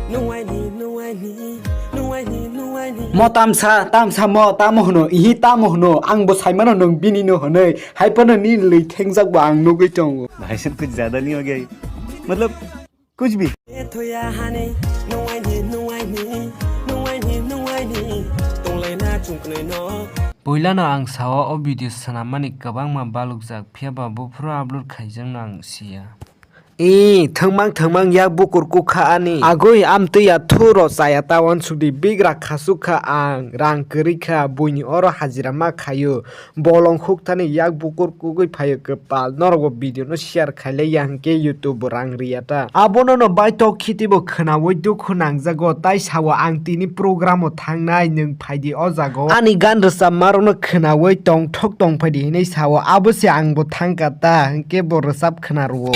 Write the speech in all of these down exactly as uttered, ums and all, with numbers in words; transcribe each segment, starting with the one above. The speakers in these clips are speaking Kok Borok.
Nuaini, nuaini, nuaini, nuaini. Mo tamsa, tamsa mo, tamo hwno, ihi tamo hwno, ang bo saimano nwng bini no hwnwi, hai phano nini lwi thengjak bo ang nugwi tongo. भाई साहब कुछ ज्यादा नहीं हो गया ये? मतलब कुछ भी। Thoya hani, nuaini, nuaini, nuaini, nuaini, tonglaina chungknwi no. Puilano ang sao o video swnammani kwbangma balukjak, phiyaba buphuru upload khaijakno ang siya. Ee, thwngmang thwngmang yak bukur kukha ani. Agoi amtwi ya thu ro chaya ta wansukdi, bigra khasuk kha ang, rang kwrwi kha, buini oro hajira ma khaio. Bolong hukthani yak bukur kugui phaio kwpal. Norok bo video no share khailai ya hwnkhe YouTube bo rang riya ta. Abono no baithok khiti bo khwnaui dukhu nangjago, tai sao ang tini program o thangnai, nwng phaidi o jaga o. Ani gan rwchapmarokno khwnaui tongthok tongphaidi hinwi sao, abo se ang bo thangkha ta, hwnkhe bo rwchap khwna rwo.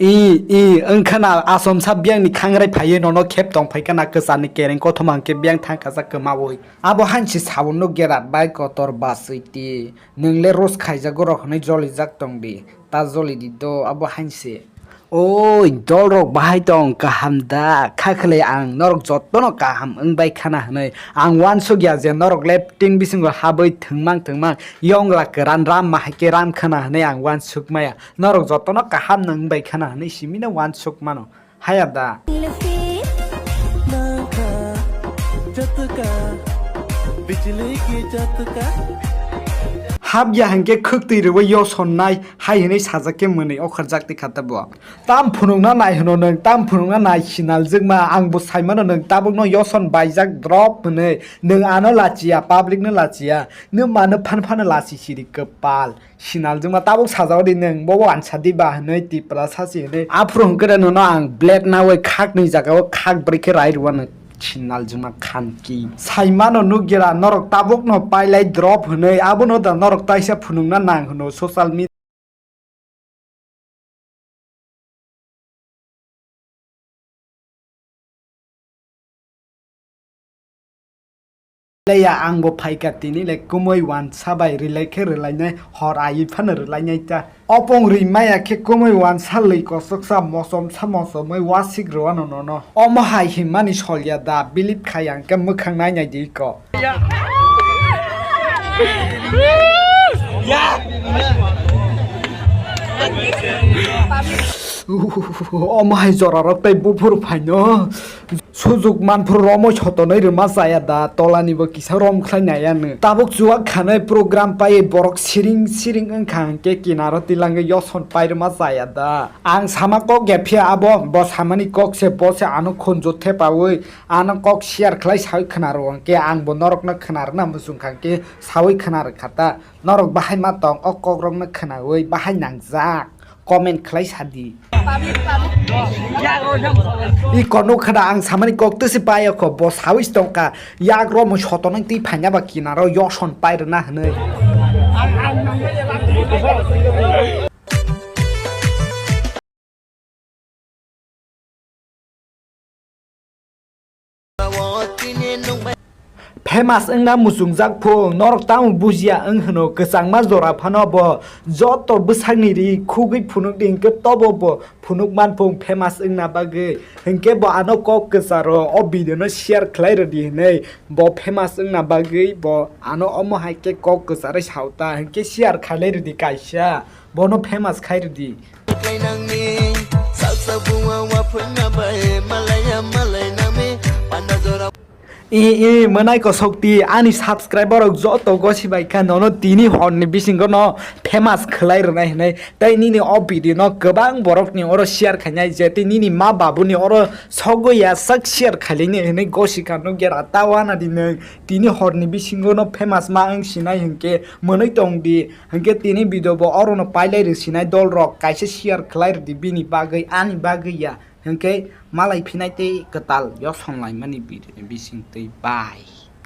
I, i, wngkha na asomsa biyangni khangrai phaiwi nono khep tongphaikha na kwcharni kereng kothoma hwnkhe biyang thangkha sa kwmaui. Abo hainsi sao nukya rat bai kotor basui ti. Nwng le roast khaijago rok hwnwi jolijak tong di. Ta joli di do abo hainsi. Oi, dol rok bahai tong kaham da? Kha khwlai ang norok jotono kaham wng bai khana hwnwi. Ang uansuk ya je norok le ting bisingo habwi thwngmang thwngmang yongla kwran ram ma hai khe ram khana hwnwi ang uansuk maya. Norok jotono kaham no wng bai khana hwnwi simino uansuk mano. Haya da. Hap ya hwnkhe khwktwi rwui yosonnai hai hwnwi sajak khe mwnwi okharjak twi kha ta bo. Tam phunukna nai hwno nwng, tam phunukna nai sinaljwkma, ang bo saimano nwng tabukno yoson baijak drop hwnwi, nwng ano lachiya, public no lachiya, nwng mano phan phano lachi siri kwpal. Sinaljwkma tabuk sajao di nwng, bobo ansa di ba hwnwi Tipra sachi hwnwi. Aphuru hwnkhe da nono ang blade naui khakni jagao khak brwi khe rai rwano sinaljwkma khanki. Saimano nukya norok tabukno pailai drop hwnwi, abono da norok taisa phunukna nang hwno social media. Leya ang bo phaikha tini le kumui wansa bai rwlai khe rwlainai hor ai phano rwlainai ta. Opong rwi maya khe kumui wansa lwi kosoksa mosom sa mosomwi wasik rwano nono. Omo hai hinmani solya da bilip khai ang khe mwkhang nai nai di ko. Omo hai jora rok tei buphuru phaino. Sujuk manphuru romoi sotonwi rwma chaya da, tolani bo kisa rom khlai nai ano. Tabuk chuwak khanai program pai borok siring siring wngkha hwnkhe kinaro tilangwi yoson pai rwma chaya da. Ang sama kok ya phiya abo, bo samani kok se, bo se ano khunju thepaui ano kok share khlai saui khna rw hwnkhe ang bo norokno khna rwna muchung kha hwnkhe saui khna rwkha ta. Norok bahai ma tong o kok rokno khnaui bahai nangjak. Comment khlai sadi. I kono khada ang samani kok tisi payakho bo sawis tongka yak romo sotonang twi phanya ba kinaro yoson pai rwna hwnwi. Famous wngna muchungjak phung, norok tamo bujiya wng hwno, kwchangma jora phano bo joto bwsakni ri khugwi phunuk di, hwnkhe tobo bo phunuk man phung famous wngna bagwi. Hwnkhe bo ano kok kwcharo o video no share khlai rwdi hwnwi, bo famous wngna bagwi bo ano omo hai khe kok kwcharwi sao ta, hwnkhe share khailai rwdi kaisa, bono famous khai rwdi. I, i, mwnai kosok ti, ani subscriber rok joto gosi bai kha, nono tini hor ni bisingo no famous khlai rwnai hinui, tei nini o video no kwbang borok ni oro share khainai, je tei nini ma babu ni oro sogwi ya sak share khailaini hinui gosi kha, nukya ra ta wana di nwng, tini hor ni bisingo no famous ma wng sinai hinkhe mwnwi tong di. Hinkhe tini video bo oro no pailai rw sinai dol rok, kaisa share khlai rwdi bini bagwi, ani bagwi ya. Hinkhe malai phinai tei kwtal yosong laimani video ni bising twi bai.